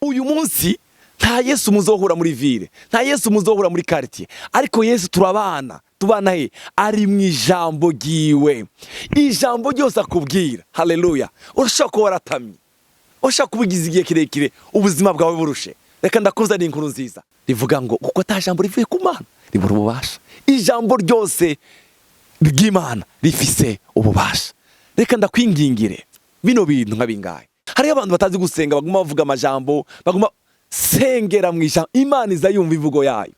Uyu munsi nta Yesu muzohura muri ville, nta Yesu muzohura muri quartier, ariko Yesu turabana. Tubana he? Ari mu ijambo ryiwe. Ijambo ryose akubwira, haleluya. Urashobora kuba waratamye, urashobora kuba ugize igihe kirekire ubuzima bwawe burushe. Reka ndakuzanira inkuru nziza rivuga ngo kuko ata jambo rivuye ku Mana ribura ububasha. Ijambo ryose ry'Imana rifise ububasha. Reka ndakwingingire bino bintu nka bingahe. Hariho abantu batazi gusenga, baguma bavuga amajambo, baguma sengera mu ijambo. Imana iza yumva imvugo yayo.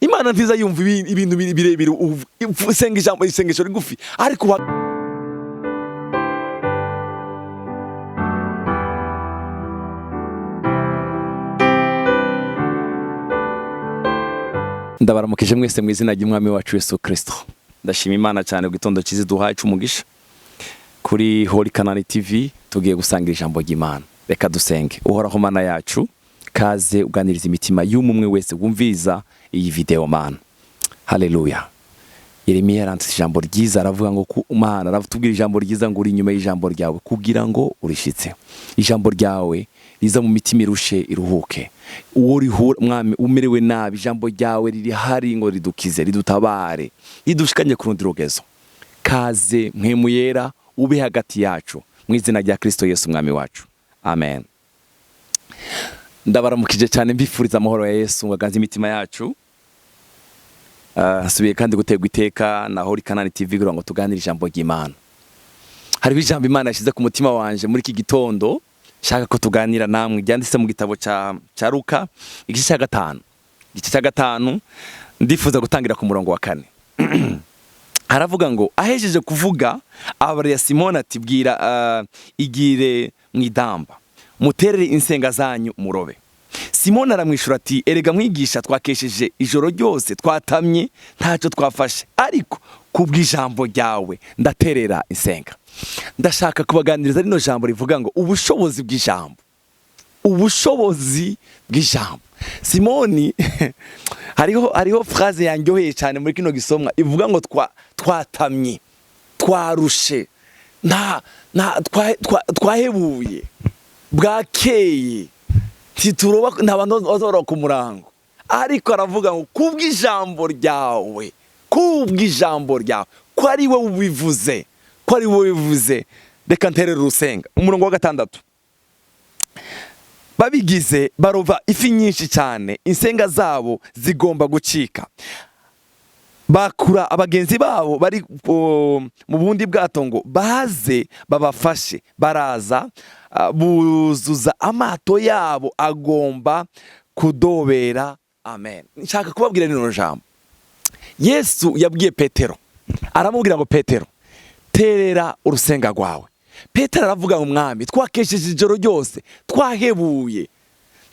Imana ntiza yumva ibintu birebire. Usenga ijambo, isengesho rigufi, ariko ndabaramukije mwese mu izina ry'Umwami wacu Yesu Kristo. Ndashima Imana cyane ku gitondo cyiza duhaye cy'umugisha. Kuri Holy Canaan TV tugiye gusangira ijambo ry'Imana. Reka dusenge. Uhoraho Mana yacu, kaze uganiriza imitima y'umwe wese wumviriza iyi video, Mana. Haleluya. Yeremiya yaranditse ijambo ryiza, aravuga ngo ku Mana, aratubwira ijambo ryiza ngo uri inyuma y'ijambo ryawe kugira ngo urishitse. Ijambo ryawe riza mu mitima irushe iruhuke. Uwo rihura, Mwami, umerewe nabi, ijambo ryawe riri hari ngo ridukize, ridutabare, ridushikanye ku rundi rugezo. Kaze Mpwemu Yera, ube hagati yacu, mu izina rya Kristo Yesu Umwami wacu, amen. Ndabaramukije cyane, mbifuriza amahoro ya Yesu ngo aganze imitima yacu. Nsubiye kandi gutegwa iteka na Holy Canaan TV kugira ngo tuganire ijambo ry'Imana. Hariho ijambo Imana yashyize ku mutima wanje muri iki gitondo nshaka ko tuganira namwe, ryanditse mu gitabo ca Luka, igice cya 5. Igice cya 5, ndifuza gutangira ku murongo wa 4. Haravuga ngo ahejeje kuvuga, abarira Simoni ati: "Bwira igire mu idamba, muterere insenga zanyu murobe." Simoni aramwishura ati: "Erega mwigisha, twakesheje ijoro ryose, twatamye, ntacyo twafashe, ariko kubw'ijambo ryawe ndaterera insenga." Ndashaka kubaganiriza rino jambo rivuga ngo ubushobozi bw'ijambo, ubushobozi bw'ijambo. Simoni, hariho phrase yanjyoheye cyane muri kino gisomwa ivuga ngo twatamye, twarushe, nta nta twahebuye, bwakeye ntituroba, nta bantu bazoroba ku murango, ariko aravuga ngo kubw'ijambo ryawe, kubw'ijambo ryawe, ko ari wowe ubivuze, ko ari wowe ubivuze, reka nterere urusenga. Umurongo wa 6: babigize baroba ifi nyinshi cyane, insenga zabo zigomba gucika. Bakura abagenzi babo bari mu bundi bwato ngo baze babafashe. Baraza, buzuza amato yabo agomba kudobera. Amen. Nshaka kubabwira rino jambo. Yesu yabwiye Petero, aramubwira ngo: "Petero, terera urusenga rwawe." Petero aravuga ngo: "Mwami, twakesheje ijoro ryose, twahebuye,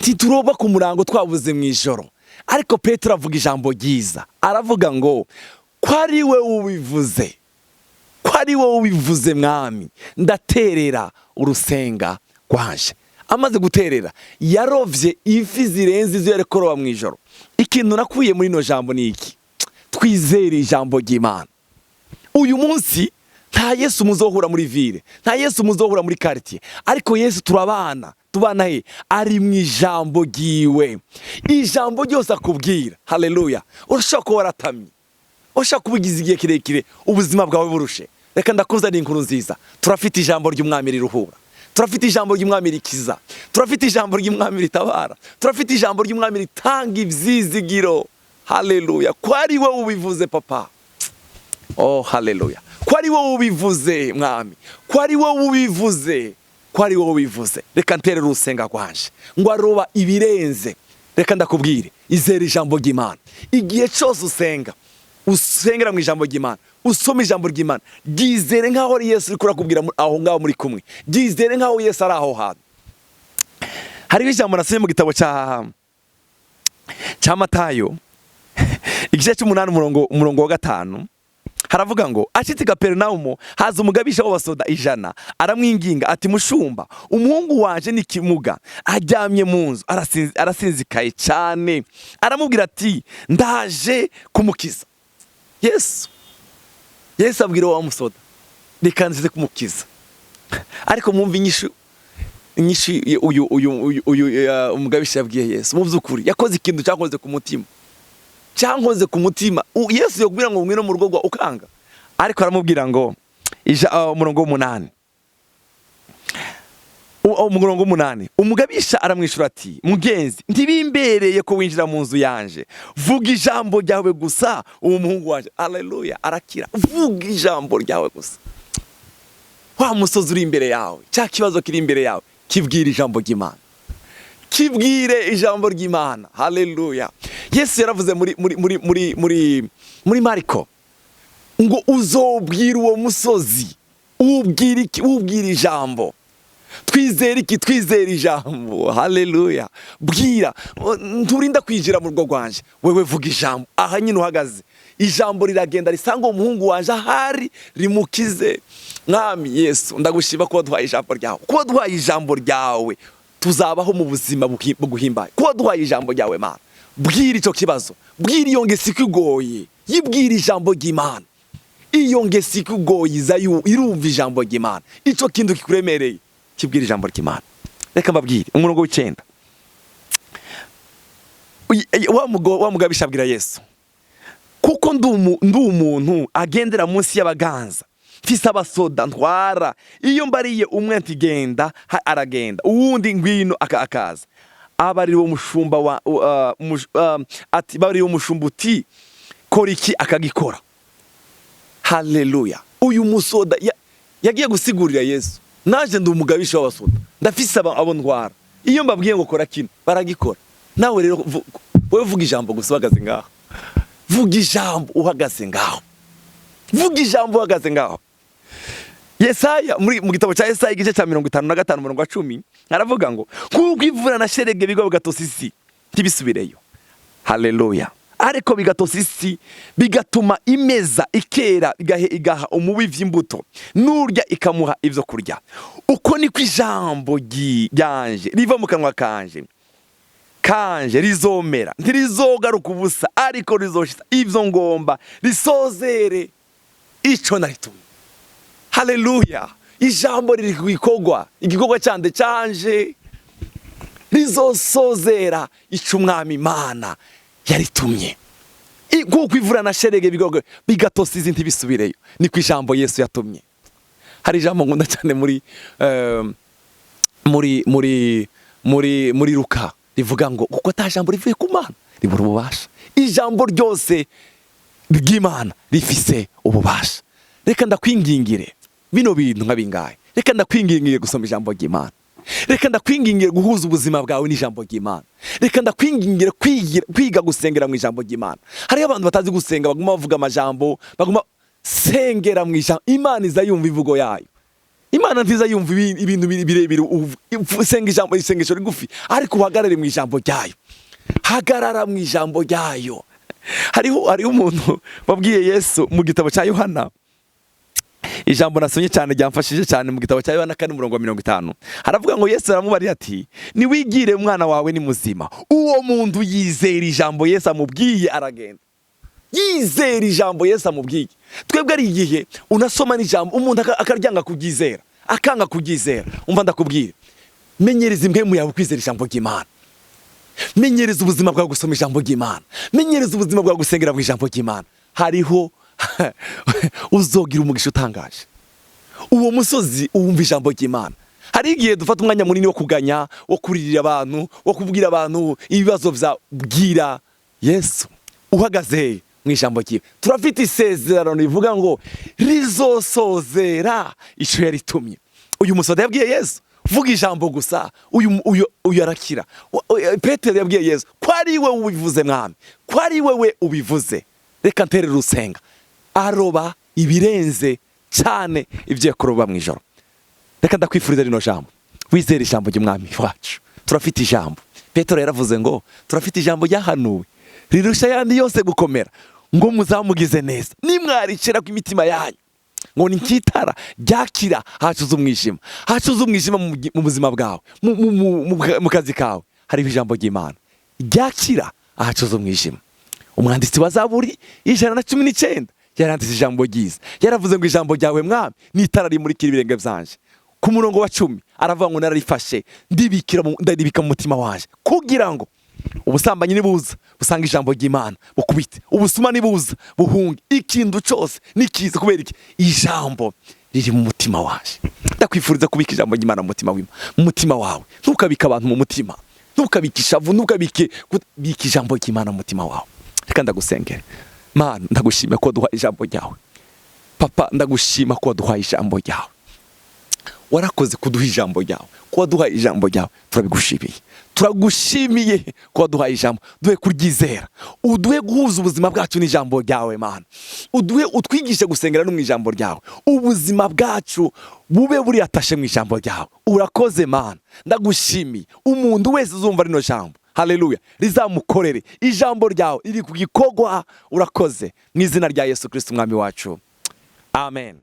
ntituroba ku murango, twabuze mu ijoro." Ariko Petero avuga ijambo ryiza, aravuga ngo ko ari we ubivuze, ko ari wowe ubivuze Mwami, ndaterera urusenga rwanje. Amaze guterera, yarovye ifi zirenze izo yari kuroba mu ijoro. Ikintu nakuye muri ino jambo ni iki: twizere ijambo ry'Imana. Uyu munsi nta Yesu muzohura muri ville, nta Yesu muzohura muri quartier, ariko Yesu turabana. Tubana he? Ari mu ijambo ryiwe. Ijambo ryose akubwira, haleluya. Urashobora kuba waratamye, urashobora kuba ugize igihe kirekire ubuzima bwawe burushe. Reka ndakuzanira inkuru nziza. Turafite ijambo ry'Umwami riruhura, turafite ijambo ry'Umwami rikiza, turafite ijambo ry'Umwami ritabara, turafite ijambo ry'Umwami ritanga ibyizigiro. Haleluya. Ko ari wowe ubivuze, Papa, oh haleluya, ko ari wowe ubivuze, Mwami, ko ari wowe ubivuze, ko ari wowe ubivuze, reka nterere urusenga rwanje. Ngo aroba ibirenze. Reka ndakubwire, izere ijambo ry'Imana. Igihe cyose usenga, usengera mu ijambo ry'Imana, usoma ijambo ry'Imana, ryizere nk'aho ari Yesu uri kurakubwira aho ngaho muri kumwe, ryizere nk'aho Yesu ari aho hantu. Hariho ijambo nasomye mu gitabo cya Matayo, igice cy'umunani, umurongo wa 5. Haravuga ngo ashitse i Kaperinawumu, haza umugabisha w'abasoda 100, aramwinginga ati: "Mushumba, umuhungu wanje ni kimuga, aryamye mu nzu, arasinzikaye cyane." Aramubwira ati: "Ndaje kumukiza." Yesu abwira wa musoda: "Reka nzize kumukiza." Ariko mwumva inyishu. Inyishu uyu umugabisha yabwiye Yesu, mu by'ukuri yakoze ikintu cyakoze ku mutima, cyankoze ku mutima. Yesu yakubwira ngo ngwino mu rugo rwawe ukanga, ariko aramubwira ngo umurongo w'umunani, umurongo w'umunani: Umugabisha aramwishura ati: "Mugenzi, ntibimbereye ko winjira mu nzu yanje. Vuga ijambo ryawe gusa, uwo muhungu wanje," aleluya, "arakira." Vuga ijambo ryawe gusa. Wa musozi uri imbere yawe, cya kibazo kiri imbere yawe, kibwire ijambo ry'Imana, kibwire ijambo ry'Imana. Haleluya! Yesu yaravuze muri Mariko ngo uzobwira uwo musozi. Ubwira iki? Ubwira ijambo. Twizera iki? Twizera ijambo. Haleluya! Bwira, nturinda kwinjira mu rugo rwanje, wewe vuga ijambo aha nyine uhagaze. Ijambo riragenda risanga uwo muhungu wanje ahari, rimukize. Mwami Yesu, ndagushima kuba duhaye ijambo ryawe. Kuba duhaye ijambo ryawe, tuzabaho mu buzima buguhimbaye. Kuba duhaye ijambo ryawe, Mana, bwira icyo kibazo, bwira iyo ngeso ikugoye, yibwira ijambo ry'Imana. Iyo ngeso ikugoye iza irumva ijambo ry'Imana. Icyo kintu kikuremereye, kibwira ijambo ry'Imana. Reka mbabwire umurongo w'icenda. Wa mugabisha abwira Yesu: "Kuko ndi umuntu agendera munsi y'abaganza, mfise abasoda ntwara. Iyo mbariye umwe nti 'Genda,' aragenda, uwundi 'Ngwino,' akaza. Abarira uwo mushumba wa ati barira umushumba uti 'Kora iki,' akagikora." Haleluya! Uyu musoda yagiye gusigurira Yesu: "Naje ndi umugabisha w'abasoda, ndafise abo ntwara. Iyo mbabwiye ngo 'Kora kino,' baragikora." Nawe rero wowe vuga ijambo gusa uhagaze ngaho. Vuga ijambo uhagaze ngaho, vuga ijambo uhagaze ngaho. Yesaya, mu gitabo cya Yesaya, igice cya 55, umurongo wa 10, aravuga ngo kuko imvura na sherege bigwa bigatosa isi ntibisubireyo, haleluya, ariko bigatosa isi, bigatuma imeza ikera, igaha umubivyi imbuto, n'urya ikamuha ibyo kurya, uko niko ijambo ryanje riva mu kanwa kanje rizomera. Ntirizogaruka ubusa, ariko rizoshitsa ivyo ngomba, risozere ico naritumye. Haleluya! Ijambo riri ku gikorwa, igikorwa cyande canje rizosozera ico Umwami Imana yaritumye. Kuko imvura na sherege bigogo bigatosa izi ntibisubireyo, niko ijambo Yesu yatumye. Hari ijambo nkunda cyane muri Luka rivuga ngo kuko ata jambo rivuye ku Mana ribura ububasha. Ijambo ryose ry'Imana rifise ububasha. Reka ndakwingingire bino bintu nka bingahe. Reka ndakwingingire gusoma ijambo ry'Imana. Reka ndakwingingire guhuza ubuzima bwawe n'ijambo ry'Imana. Reka ndakwingingire kwiga gusengera mu ijambo ry'Imana. Hariho abantu batazi gusenga, baguma bavuga amajambo, baguma sengera mu ijambo. Imana iza yumva imvugo yayo. Imana ntiza yumva ibintu birebire. Senga ijambo, isengesho rigufi, ariko uhagarare mu ijambo ryayo. Hagarara mu ijambo ryayo. Hariho umuntu wabwiye Yesu mu gitabo cya Yohana. Ijambo nasomye cyane ryamfashije cyane, mu gitabo cya Yohana 4, umurongo wa 50, haravuga ngo Yesu aramubariye ati: "Niwigire, umwana wawe ni muzima." Uwo muntu yizera ijambo Yesu amubwiye, aragenda yizera ijambo Yesu amubwiye. Twebwe ari igihe unasoma n'ijambo, umuntu akaryanga kuryizera, akanga kuryizera. Umva ndakubwira, menyereza impwemu yawe kwizera ijambo ry'Imana. Menyereza ubuzima bwawe gusoma ijambo ry'Imana. Menyereza ubuzima bwawe gusengera mu ijambo ry'Imana. Hariho uzogira umugisha utangaje. Uwo musozi uwumva ijambo ry'Imana. Hari igihe dufata umwanya munini wo kuganya, wo kuririra abantu, wo kubwira abantu ibibazo bya. Bwira Yesu uhagaze he? Mu ijambo ryiwe. Turafite isezerano rivuga ngo rizosozera icyo yaritumye. Uyu musoda yabwiye Yesu: "Vuga ijambo gusa, uyu arakira." Petero yabwiye Yesu ko ari we ubivuze, "Mwami, ko ari wewe ubivuze, reka ntere urusenga." Aroba ibirenze cyane ibyo yakuroba mu ijoro. Reka ndakwifuriza rino jambo, wizere ijambo ry'Umwami wacu. Turafite ijambo. Petero yaravuze ngo turafite ijambo ryahanuwe rirusha ayandi yose gukomera, ngo muzamugize neza nimwaricira ku imitima yanyu, ngo ni nk'itara ryakira hacuze umwijima. Hacuze umwijima mu buzima bwawe, mu kazi kawe, hariho ijambo ry'Imana ryakira ahacuze umwijima. Umwanditsi wa Zaburi 119 yaranditse ijambo ryiza. Yaravuze ngo ijambo ryawe, Mwami, ni itara rimurikira ibirenge byanje. Ku murongo wa 10 aravuga ngo nararifashe, ndibikira ndaribika mu mutima wanje, kugira ngo ubusambanyi nibuza busanga ijambo ry'Imana bukubite, ubusuma nibuza buhunge, ikintu cose nikiza. Kubera iki? Ijambo riri mu mutima wanje. Ndakwifuriza kubika ijambo ry'Imana mu mutima wima, mu mutima wawe. Ntukabike abantu mu mutima, ntukabike ishavu, ntukabike, bika ijambo ry'Imana mu mutima wawe. Reka ndagusengere. Mana, ndagushima ko duha ijambo ryawe. Papa, ndagushima ko waduhaye ijambo ryawe. Warakoze kuduha ijambo ryawe. Ko waduhaye ijambo ryawe, turabigushimiye. Turagushimiye ko waduhaye ijambo. Duhe kuryizera, uduhe guhuza ubuzima bwacu n'ijambo ryawe. Mana, uduhe, utwigishe gusengera no mu ijambo ryawe, ubuzima bwacu bube buriyatashe mu ijambo ryawe. Urakoze Mana, ndagushimiye. Umuntu wese uzumva rino jambo, haleluya, rizamukorere. Ijambo ryawe riri ku gikorwa. Urakoze, mu izina rya Yesu Kristo umwami wacu, amen.